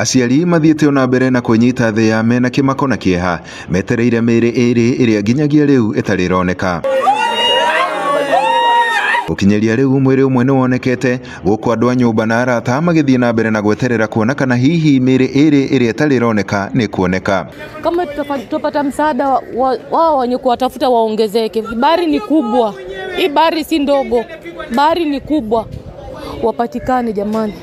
Aciari mathiĩte ona mbere na kwĩnyita thĩ ya mena kĩmako na kĩeha metereire mĩĩrĩ ĩrĩ ĩrĩa nginyagia rĩu ĩtarĩ ĩroneka. Gũkinyĩria rĩu mwĩrĩ ũmwe nĩ wonekete gũkũ andũ a nyũmba na arata magĩthiĩ na mbere na gweterera kuona kana hihi mĩĩrĩ ĩrĩ ĩrĩa ĩtarĩ ĩroneka nĩ kuoneka. Kama tutapata msaada wao wenye kuwatafuta waongezeke. Bahari ni kubwa, hii bahari si ndogo, bahari ni kubwa, wapatikane jamani.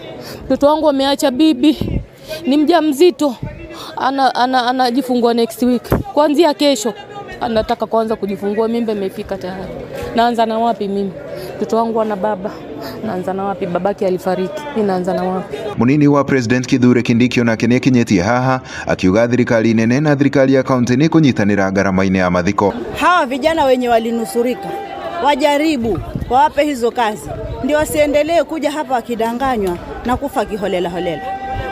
Mtoto wangu ameacha bibi, ni mjamzito, anajifungua next week. Kuanzia kesho anataka kuanza kujifungua, mimba imefika tayari. Naanza na wapi mimi? Mtoto wangu ana baba, naanza na wapi? Babake alifariki, mimi naanza na wapi? Munini wa President Kithure Kindiki onake nĩakinyĩtie haha akiuga thirikari nene na thirikari ya kaunti nĩ kũnyitanĩra ngarama-inĩ ya mathiko. Hawa vijana wenye walinusurika wajaribu wawape hizo kazi, ndio wasiendelee kuja hapa wakidanganywa na kufa kiholela holela.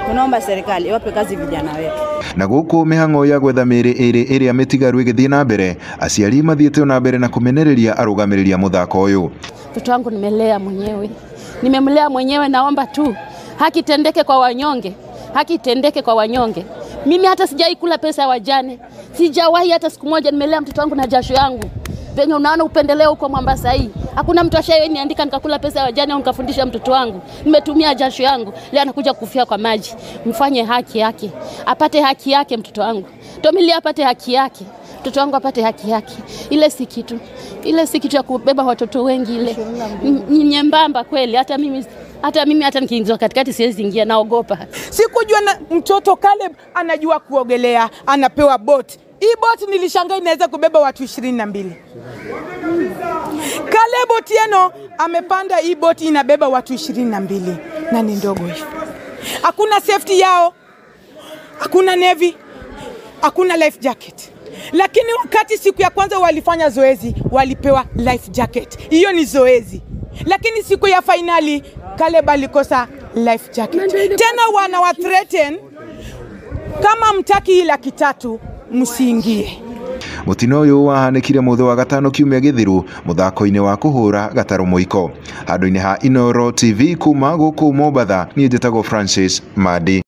Tunaomba serikali iwape kazi vijana wetu. Na gũkũ mĩhang'o ya gwetha mĩĩrĩ ĩrĩ ĩrĩa mĩtigaru ĩgĩthiĩ na mbere, aciari mathiĩte ona mbere na kũmenereria arũgamĩrĩri a mũthako ũyũ. Mtoto wangu nimelea mwenyewe, nimemlea mwenyewe. Naomba tu haki itendeke kwa wanyonge, haki itendeke kwa wanyonge. Mimi hata sijai kula pesa ya wajane, sijawahi hata siku moja. Nimelea mtoto wangu na jasho yangu. Venye unaona upendeleo huko Mombasa hii, hakuna mtu ashayeniandika nikakula pesa ya wajane au nikafundisha mtoto wangu. Nimetumia jasho yangu, leo anakuja kufia kwa maji. Mfanye haki yake, apate haki yake mtoto wangu. Tomili apate haki yake, mtoto wangu apate haki yake. Ile si kitu, ile si kitu ya kubeba watoto wengi, ile ni nyembamba kweli. Hata mimi hata nikiingizwa katikati siwezi ingia, naogopa. Sikujua na mtoto Caleb anajua kuogelea, anapewa boat. Hii boat nilishangaa inaweza kubeba watu 22. Caleb Otieno amepanda hii boat inabeba watu 22 na ni ndogo hivi. Hakuna safety yao, hakuna navy, hakuna life jacket. Lakini wakati siku ya kwanza walifanya zoezi, walipewa life jacket. Hiyo ni zoezi. Lakini siku ya finali Caleb alikosa life jacket. Tena wana threaten kama mtaki 300,000 msiingie. Mutino ũyũ wahanĩkire mũthĩ wa gatano kiumia gĩthiru mũthako-inĩ wa kũhũra gatarũ mũiko. Handũ-inĩ ha Inooro TV kuma gũkũ Mombatha, niĩ njĩtagwo Francis Madi.